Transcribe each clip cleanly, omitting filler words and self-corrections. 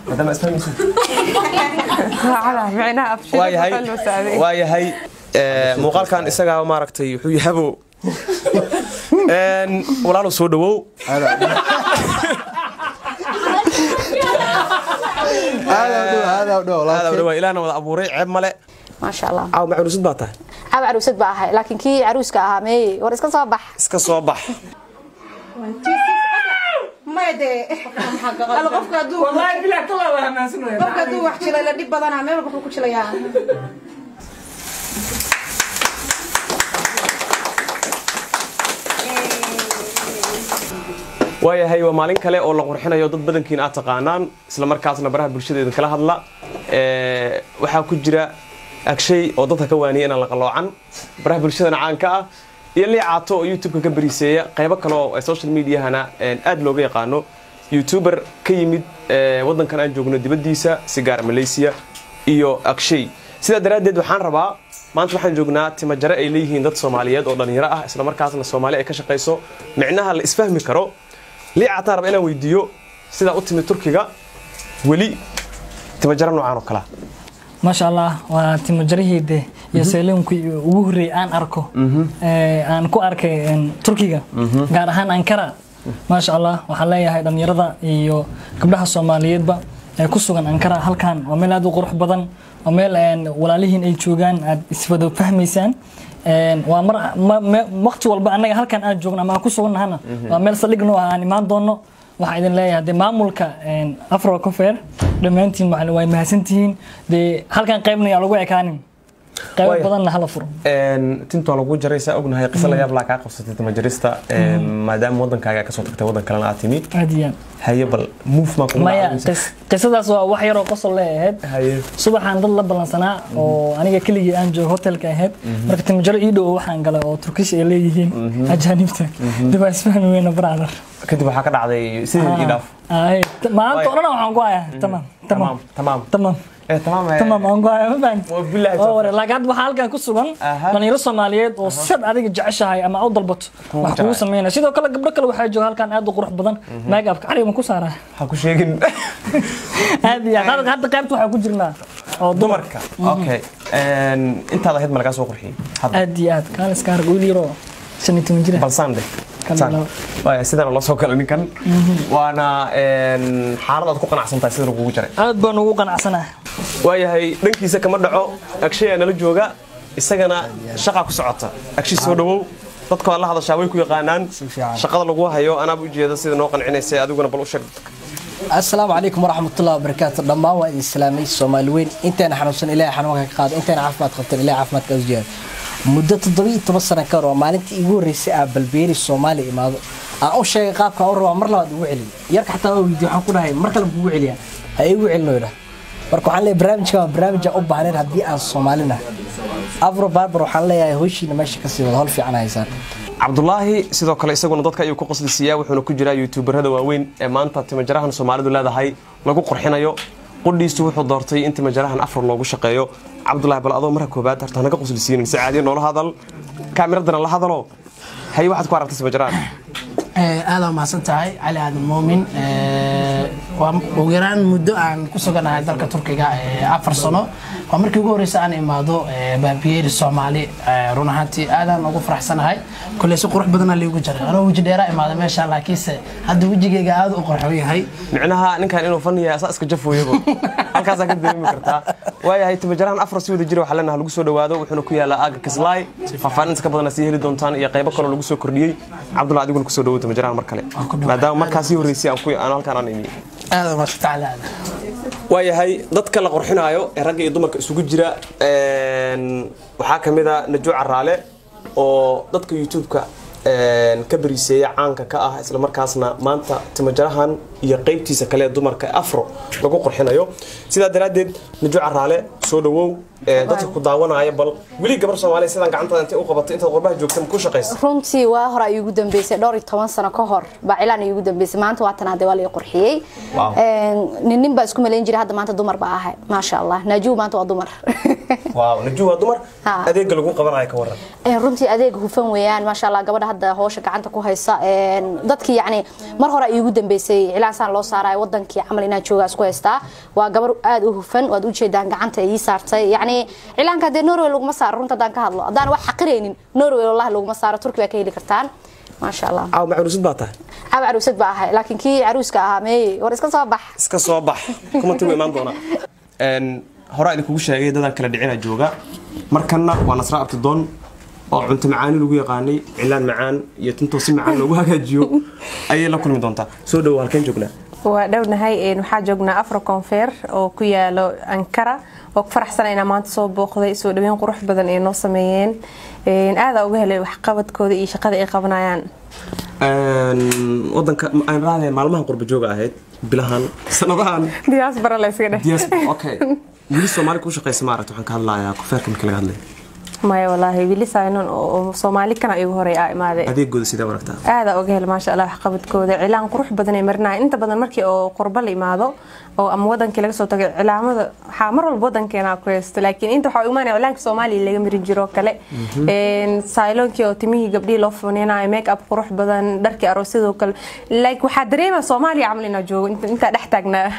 Maadaama isfahmaysa. Micnaha afshida. Waayahay, waayahay. Muuqaalkan isagaa maaragtay wuxuu yahabo. Walaalo, soo dhawow. Aad u dhow. Aad u dhawaa, ilaahna wada abuuray, ceeb male. Maasha Allah. Caaw ma caruusad baa tahay? Caaw caruusad baa ahay, laakiin kii caruuska ahaa meeye? War iska soo bax. Iska soo bax. Maya dee, alla qofka hadduu Wallahi bilaa talaa waa hamaansanaya. Qofka hadduu wax jilay la dhib badanaa, meel walba wuxuu ku jilayaa. Waayahay, waa maalin kale oo la qurxinayo dad badankiin aad taqaanaan, isla markaasna baraha bulshada idinkala hadla. Waxaa ku jira Agshay oo dadka ka waaniya inaan la qaloocan, baraha bulshadana caanka ah, iyo Liicaato oo YouTube-ka ka bariiseeya, qaybo kale oo social mediahana aad looga yaqaano, youtuber ka yimid waddankan aan joogno dibaddiisa, si gaar Malaysia, iyo Agshay. Sidaa daraaddeed waxaan rabaa, maanta waxaan joognaa timajare ay leeyihiin dad Soomaaliyeed oo dhallinyaro ah, isla markaasna Soomaali ay ka shaqayso, micnaha la isfahmi karo. Liicataan raba inaan weydiiyo sidaa u timid Turkiga, weli timajare noocaan oo kalea. Maasha Allah, waa timajarihii de iyo seeloonkii ugu horreeyay aan arko, aan ku arkay Turkiga, gaar ahaan Ankara. Maasha Allah, waxaan leeyahay dhalinyarada iyo gabdhaha Soomaaliyeedba ee ku sugan Ankara, halkan waa meel aad u qurux badan, waa meel walaalihiin ay joogaan, aad iswada fahmaysaan. Waa mar waqti walba annaga halkan aan joogno ama aan ku sugannahana waa meel saldhig noo ah aan imaan doono. Waxaan idin leeyahay dee maamulka Afro Cofer dhammaantiin way mahadsantihiin. Dee halkan qaybna yaa lagu ekaanin, qaybo badanna hala furo. Tinta lagu jaray, saa ognahay, qiso la yaab laa kaa qabsatay timajarista, maadaama waddankaaga kasoo tagtay, waddan kalena aad timi. Aad iyo aad. Haye, bal move maa kugu maya dhacday? Qisadaas waa wax yaroo qosol le ahayd. Haye. Subaxaan dad la ballansanaa oo aniga keligii aan joogo hotelka ahayd. Marka timajaro ii dhow waxaan galay oo Turkish ay leeyihiin ajaanibta, dib aan isfahmi weyna, brother. Kadib waxaa ka dhacday sidii ii dhaaf. Ay, maanta oo dhan waxaan ku hayaa tamaam, tamaam. Tamaam. Tamaam. Tamaam. Tamaam aan ku hayaa, ma fahanti? Wabillahi oo tawfiiq. Ware, laakiin hadda waxaa halkan ku sugan dhalinyaro Soomaaliyeed oo sad adiga jeceshahay ama u dalbato wax kugu jecel. Sameynaya. Sidoo kale gabdho kale waxaa jooga halkan aad u qurux badan, make upka cariga ma ku saaraa? Ha ku sheegin. Aad iyo aad. Hadda qaybta waxaa ku jirnaa oo dumarka. Okay, intaad ahayd ma lagaa soo qurxiyey hadda? Aad iyo aad, kaaliska arag, wiil yaroo 15 jir ah. Bal sande. Kal Saan. labo. Waaya, sidana loo soo galay ninkan, waana xaalad aad ku qanacsan tahay sida lagugu jaray? Aad baan ugu qanacsanahay. Waayahay, dhankiisa kama dhaco, Agshayaa nala jooga, isagana shaqaa ku socota. Agshi, soo dhawow. Dadka waad la hadashaa, way ku yaqaanaan. Fiican. Shaqada lagu hayo anaaba ujeeda sida noo qancinaysa, adiguna bal u sheeg dadka. Asalaamu calaykum waraxmatullahi wabarakaatu. Dhammaan waa idin salaamay. Soomaali weyn, intayna xanuunsan Ilaahay xanuunka ka qaado, intayna caafimaad qabtan Ilaahay caafimaadka u ziyaado. Muddo 17 sano ka hor waa maalintii igu horreysay aa balbeeri Soomaali imaado, aan u sheegay qaabka aan u rabaa, mar labaad ugu celin yarka xataa waa weydiiyey. Waxaan ku dhahay mar kale kugu celiyaa, ha igu celino idhah. Marka waxaan leeyahay barnaamijkan waa barnaamij aan u baahnayn haddii aan Soomaalina. Afro Barber waxaan leeyahay howshiina meesha kasii wada, howl fiican haysaan. Cabdulaahi sidoo kale isaguna dadka ayuu ku qoslisiiyaa, wuxuuna ku jiraa youtuberada waaweyn ee maanta timajarahan Soomaalidu leedahay lagu qurxinayo. Qudhiisu wuxuu doortay in timajarahan Afro loogu shaqeeyo. Cabdulaahi, bal adoo marka koobaad horta hanaga qoslisiinin, si caadiya noola hadal, kaamiradana la hadalo. Haye, waxaad ku aragtay timajarahan? Aad mahadsan tahay, Cali Aadan Muumin. Waa ugu yaraan muddo aan ku suganahay dalka Turkiga 4 sano. Waa markii ugu horreysay aan imaado baabiyeeri Soomaali. Run ahaantii aadaan ugu faraxsanahay. Kolley si qurux badanaa liigu jaray, anoo weji dheeraa imaada meesha, laakiinse hadda wejigayga aad u qurxoon yahay. Micnaha ninkan inuu fan yahay asaa iska jafooyabo halkaasaa ka dareemi kartaa. Waayahay, timajarahan Afro si wada jira waxaa leenaha lagu soo dhawaado, wuxuuna ku yaalaa aaga Kislaay. Faahfaahin inta ka badana sii heli doontaan iyo qaybo kaloo lagu soo kordhiyey. Cabdullahi, adiguna kusoo dhawow timajarahan mar kale, maadaama markaasii horreysay aan ku aan halkaan aan imiyey. Aad u mahadsan tahay, Cali Aadan. Waayahay, dadka la qurxinaayo ee ragga iyo dumarka isugu jira waxaa ka mid a Najo Caraale oo dadka YouTube-ka ka bariiseeya caanka ka ah, isla markaasna maanta timajarahan iyo qeybtiisa kale ee dumarka Afro lagu qurxinayo. Sidaa daraaddeed, Najo Caraale, soo dhawow. Dadka ku daawanaya, bal weli gabar Soomaaliya sidaan gacantaada intay u qabatay intaad qurbaha joogta ma ku shaqaysa? Runtii waa hore ay igu dambeysay, dhowr iyo toban sano ka hor baa cilaan iigu dambeysay. Maanta waa tan, hadda waa la ii qurxiyey. Nin nin baa isku malayn jiray, hadda maanta dumar baa ahay. Maasha Allah, Najuu maanta waa dumar. Waaw, Najuu waa dumar. Ha. Adeega lagu qabanayo ka waran? Runtii adeeg hufan weeyaan, maasha Allah, gabadha. Hadda howsha gacanta ku haysa dadkii, yacni mar hore ay iigu dambeysay cilaansaan loo saarayo wadankii camal inaan joogaa isku haystaa. Waa gabar aad u hufan, waad ujeedaan gacanta ay ii saartay. Yacni cilaanka dee Norway laguma saaro, runta haddaan ka hadlo, haddaan wax xaqiraynin, Norway wallahi laguma saaro. Turki baa ka heli kartaan, maasha Allah. Caaw macaruusad baa tahay? Caaw caruusad baa ahay, laakiin kii caruuska ahaa meeye? War iska soo bax. Iska soo bax, kumanti wuu imaan doonaa. Horaa idinkugu sheegay dadaan kala dhicina jooga. Markanna waa Nasra Abtidoon oo cunto macaani lagu yaqaanay, cilaan macaan iyo tintoo si macaan loogu hagaajiyo ayay la kulmi doontaa. Soo dhowo, halkeen joognaa? Waa dhownahay. Waxaa joognaa Afro Kuaför oo ku yaalo Ankara, oo ku faraxsana inaa maanta soo booqday. Soo dhaweyn qurux badan ay noo sameeyeen, aadaa uga helay waxqabadkooda iyo shaqada ay qabanayaan. Wadanka aan raadaya maalmahan qurba jooga ahayd, bilahan, sanadahan? Diaspora la iska dheh. Diaspora, okay. Weli Soomaali ku shaqeysa ma aragta? Waxaan ka hadlayaa kuafeerka marka laga hadlayo. Maya walaahi, weli salon oo Soomaali kana igu horey aa imaaday. Adeegooda sidee u aragtaa? Aadaa uga helay, maasha Allah, waxqabadkooda. Cilaan qurux badan ay marinayaan. Inta badan markii oo qurba la imaado oo ama wadankii laga soo tagay, cilaamada waxaa mar walba wadankeena ku haysto, laakiin inta waxaa imaanaya cilaanka Soomaaliya laga marin jiro kale. Salonkii oo timihii gabdhihii loo funinayo, make up qurux badan, dharkii aroosyadoo kale, like waxaa dareema Soomaaliya camal inaa joogo intaa dhex taagnaa.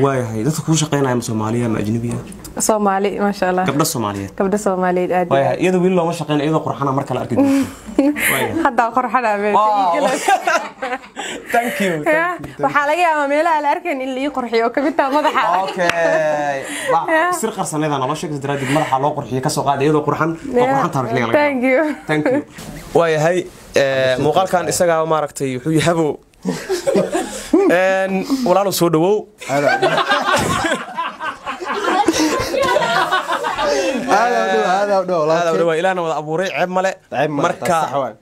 Waayahay, dadka kuu shaqeynaya ma Soomaaliya ma ajnabiya? Soomaali, maasha Allah. Gabdho Soomaaliyeed? Gabdho Soomaaliyeed aad. Waayahay, iyada weli looma shaqeyn, iyadoo qurxana marka la arki doonto. Waayahay. Haddaa qorxana. Thank you. Waxaa laga yaabaa meelaha la arkayn in la ii qurxiyo oo kamid taha madaxa. Okay, sir qarsaneeda nolosha sheegaysa daraaddeed madaxa loo qurxiyo, kasoo qaada iyadoo qurxan oo qurxan tahay xilligan laga. Thank you. Thank you. Waayahay, muuqaalkan isagaa maaragtay wuxuu yahabo. Walaalow, soo dhawow. Aad u dhow. Aad u dhawaa, ilaahna wada abuuray, ceeb male. Ceeb male, marka taas sax waay.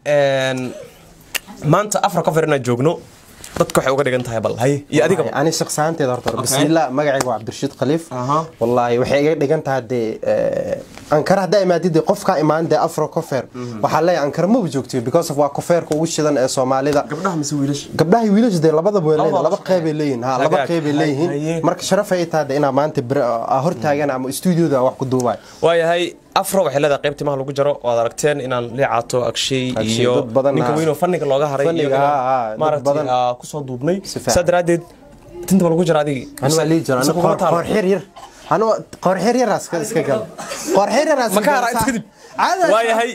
Maanta Afro Kuaför inaan joogno dadka waxay uga dhigan tahay, bal hay iyo adigaba. Ani shakhsiyaanteeda horta, bismillah, magacayga waa Cabdirashiid Khaliif. Wallaahi waxay iga dhigan tahay dee Ankara haddaa imaadid dee qofkaa imaan dee Afro Kuaför, waxaa leeyahay Ankara maba joogtiyo, because of waa kuafeerka ugu shidan ee Soomaalida. Gabdhaha mise wiilasha? Gabdhaha iyo wiilasha dee labadaba way leeyihiin, laba Labadaba. Qeyb ay leeyihiin, ha, laba Hagaag. qeyb ay leeyihiin. Marka sharaf ay tahay dee inaa maanta hortaagan ama stuudioda wax ku duubayo. Waayahay, Afro waxay leedahay qayb timaha lagu jaro, waad aragteen inaan liicaato Agshay Agshay, iyo dad badan, ninka weyn oo fanniga looga haray iyo Fanniga, inaan dad maaragtay badan. Kusoo duubnay. Si fiican. Saa daraaddeed tinta ma lagu jara adigi? Anu waa lii jira. Mise Anu kuguma taalo? qoorxir yar, anu qoorxir yar iska gal, qoorxir yar Ma ka haraa inta kadib? Waayahay,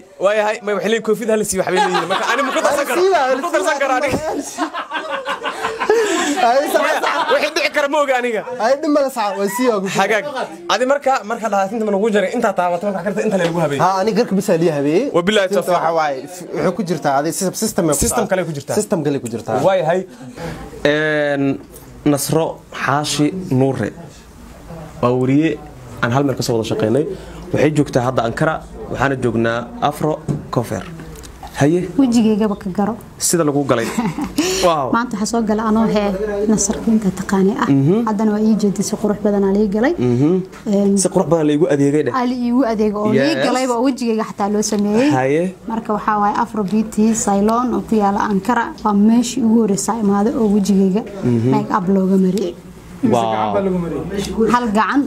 may waxay leeyihin koofid hala siiyo, waxbay leeyihiin. Marka ani ma ku darsan karo, ma ku darsan karo aniga. Wixii dhici kara ma oga aniga. Ay dhimala sax waa sii ogu. Hagaag, adi marka dhahaa tinta ma lagu jaray, intaa taabato marka karta inta lagu habeeyey. Ha, ani garka bisa lii habeeyey. Wabillahi Tinta tawfiiq. Waxa waaye waxay ku jirtaa adi system ay ku System kale ku jirtaa. System kale ku jirtaa. Waayahay, Nasro Xaashi Nuure waa weriye aan hal meel kasoo wada shaqeynay. Waxay joogtaa hadda Ankara, waxaana joognaa Afro Kuaför. Haye. Wejigaygaba ka garo. Sida lagu galay, wow. Maanta waxaa soo gala anoo hee Nasarkiinta taqaani ah, haddana waa ii jeeday, si qurux badan aa lii galay. Si qurux badan laigu adeegay dheh. Ali iigu adeego oo lii galayba oo wejigayga xataa loo sameeyey. Haye. Marka waxaa waaye Afro Beauty Salon oo ku yaala Ankara waa meeshii ugu horeysaa imaaday oo wejigayga make up looga mariyey. Wow. Hal gacan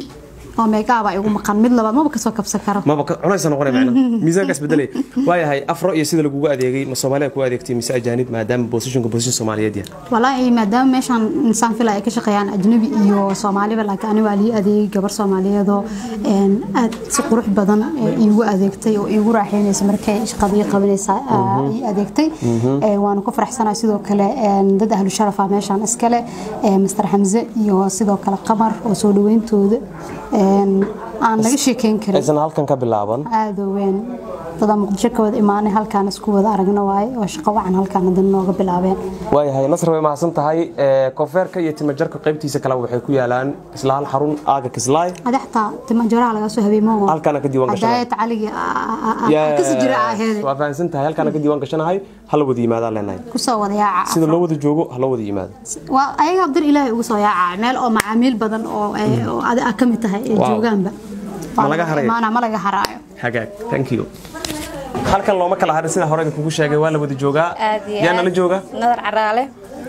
oo make up aa igu maqan, mid labaad maba kasoo kabsan karo. Maba culays noqonay, macna miisaankaas bedelay. Waayahay, Afro iyo sida lagugu adeegay, ma Soomaaliya ku adeegtay mise ajaanib, maadaama positionka position Soomaaliyeed yahay? Walaahi maadaama meeshaan insaan fila ay ka shaqeeyaan ajnabi iyo Soomaaliba, laakiin aniga waa lii adeegay gabar Soomaaliyeedoo aad si qurux badan iigu adeegtay oo iigu raaxeynaysa markay shaqada ii qabanaysa ii adeegtay. Waanu ku faraxsanahay. Sidoo kale dad ahlu sharaf ah meeshaan iskale, Mr Xamse iyo sidoo kale Qamar, oo soo dhaweyntooda aan laga sheekeyn karin. Aysan halkan ka bilaaban. Aad u weyn dadaa Muqdisho ka wada imaanay, halkaan isku wada aragno waaye oo shaqo wacan halkaan haddana nooga bilaabeen. Waayahay Nasr, way mahadsan tahay. Koonfeerka iyo timajarka qaybtiisa kale waxay ku yaalaan isla hal xarun, aaga Kislaay. Adi xataa timajaraha laga soo habeey moogo. Halkaana ka diiwaan gashanahay. Hadaayat caligi kasi jira aheed. Waa fahansan tahay, halkaana ka diiwaan gashanahay. Hala wada yimaadaan leenahay. Kusoo wada yaaca. Sida loo wada joogo ha loo wada yimaado. Waa ayaga dir Ilaahay ugu soo yaaca meel oo macaamiil badan oo adi aa ka mid tahay ee joogaanba. Ma laga harayo? Maana ma laga haraayo. Hagaag, thank you. Halkan looma kala harin, sida hore idinkugu sheegay, waa la wada joogaa. Aad iyo yaa nala aad. Jooga Nadar Caraale.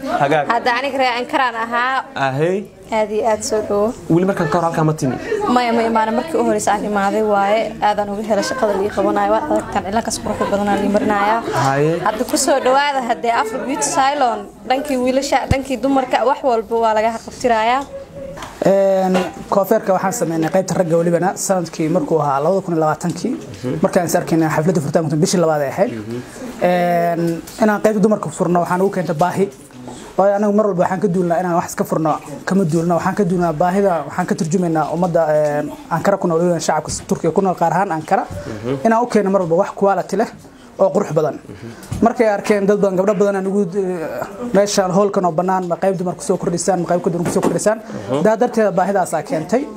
Hagaag. Hadda aniga reer Ankaraan ahaa. Ahey. Aad iyo aad soo dhawo. Weli markaan ka hor halkaa ma timi? Maya, ma imaana. Markii u horeysa aan imaaday waaye. Aadaan uga helay shaqada lii qabanayo. Waad aragtaan, cilankaas quruxda badanaa lii marinayaa. Haye. Hadda ku soo dhawaada haddee Afro Beauty Salon. Dhankii wiilasha, dhankii dumarka, wax walba waa laga qabtirayaa. Koofeerka waxaan sameynay qaybta ragga welibana sanadkii markuu ahaa 2020kii, markaan is arkaynay xafladda furitaanka bishii labaad ay ahayd. Inaan qaybta dumarka furno waxaan ugu keentay baahi, waayo anagu mar walba waxaan ka duulnaa inaan wax iska furno, kama duulno, waxaan ka duulnaa baahida. Waxaan ka turjumaynaa ummadda Ankara ku nool, weliba shacabka Turkiga ku nool, qaar ahaan Ankara, inaan u keeno mar walba wax quality leh oo qurux badan. Markay arkeen dad badan, gabdho badan aan ugu meeshaan hoolkan oo bannaan, ma qayb dumar kusoo kordhisaan, ma qayb dumar kusoo kordhisaan? Daa darteeda baahidaasaa keentay.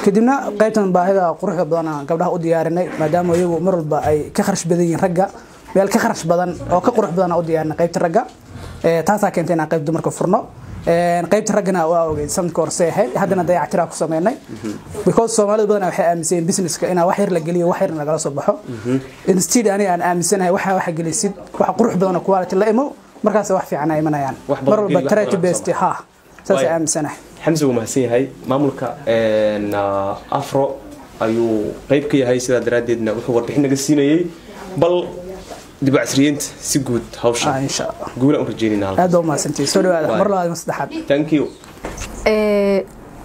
Kadibna qaybtan baahida quruxda badan aan gabdhaha u diyaarinay, maadaama iyagu mar walba ay ka kharash badan yihiin ragga, meel ka kharash badan oo ka qurux badan aan u diyaarinay qaybta ragga. Taasaa keentay inaan qayb dumarka furno. Qaybta raggana waa ogeyd sanadka horse ahayd, haddana dayactiraa ku sameynay, because Soomaalida badanaa waxay aaminsan yihiin businesska inaa wax yar la geliyo, wax yarna lagala soo baxo. Instead ani aan aaminsanahay waxa gelisid wax qurux badan oo quality la imo, markaas wax fiican ay imanayaan. Wax badan mar walba geli, wax try to badan best soo ha, saas Waay. aaminsanahay. Xamse wuu mahadsan yahay. Maamulka Afro ayuu qayb ka yahay, sidaa daraaddeedna wuxuu warbixin naga siinayey bal dib u casriyeynta si guud hawsha. Insha Allah. Guulaan u rajeynayna halkaas. Aad baa umahadsantihiin, soo dhawaada Waay. mar labaad iyo saddexaad. Thank you.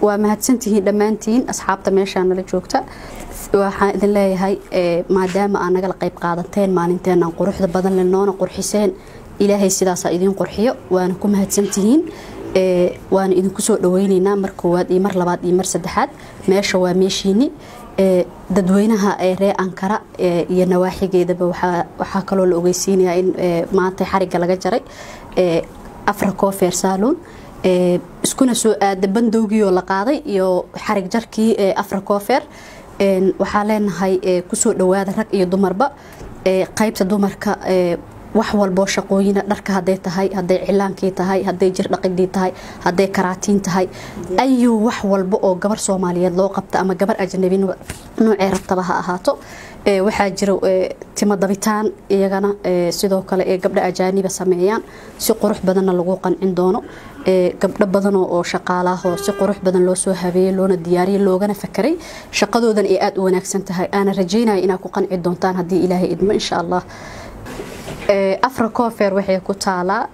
Waa mahadsantihiin dhammaantiin asxaabta meeshaa nala joogta. Waxaan idin leeyahay, maadaama aa nagala qayb qaadateen maalinteenaan quruxda badan le, noona qurxiseen, Ilaahay sidaasaa idiin qurxiyo, waana ku mahadsantihiin. Waana idinku soo dhaweyneynaa mar koowaad iyo mar labaad iyo mar saddexaad. Meesha waa meeshiini. Dadweynaha ee reer Ankara iyo nawaaxigeedaba waxaa kaloo la ogeysiinayaa in maanta xarigga laga jaray Afro Coiffure Salon, iskuna soo aada bandowgii oo la qaaday iyo xarig jarkii ee Afro Coiffure. Waxaa leenahay, kusoo dhawaada rag iyo dumarba. Qaybta dumarka wax walboo shaqooyina, dharka hadday tahay, hadday cilaankii tahay, hadday jir dhaqidii tahay, hadday karaatiin tahay, ayuu wax walba oo gabar Soomaaliyeed loo qabta ama gabar ajnabi noocee rabtaba ha ahaato. Waxaa jira timo dabitaan iyagana, sidoo kale ee gabdho ajaaniba sameeyaan, si qurux badanna lagu qancin doono. Gabdho badan oo shaqaalaahoo si qurux badan loo soo habeeyey, loona diyaariyey, loogana fakaray, shaqadoodan ay aada u wanaagsan tahay, aana rajaynaya inaad ku qanci doontaan haddii Ilaahay idmo, insha Allah. Afro Coiffure waxay ku taalaa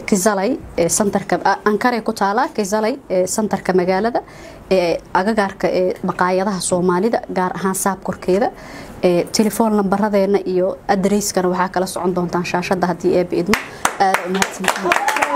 Kizalay, centerka Ankaray ku taalaa, Kizalay, centerka magaalada, agagaarka ee maqaayadaha Soomaalida, gaar ahaan saab korkeeda. Telefoon lambaradeena iyo adreyskana waxaa kala socon doontaan shaashada haddii Eebbe idmo. Aada u mahadsantihiin.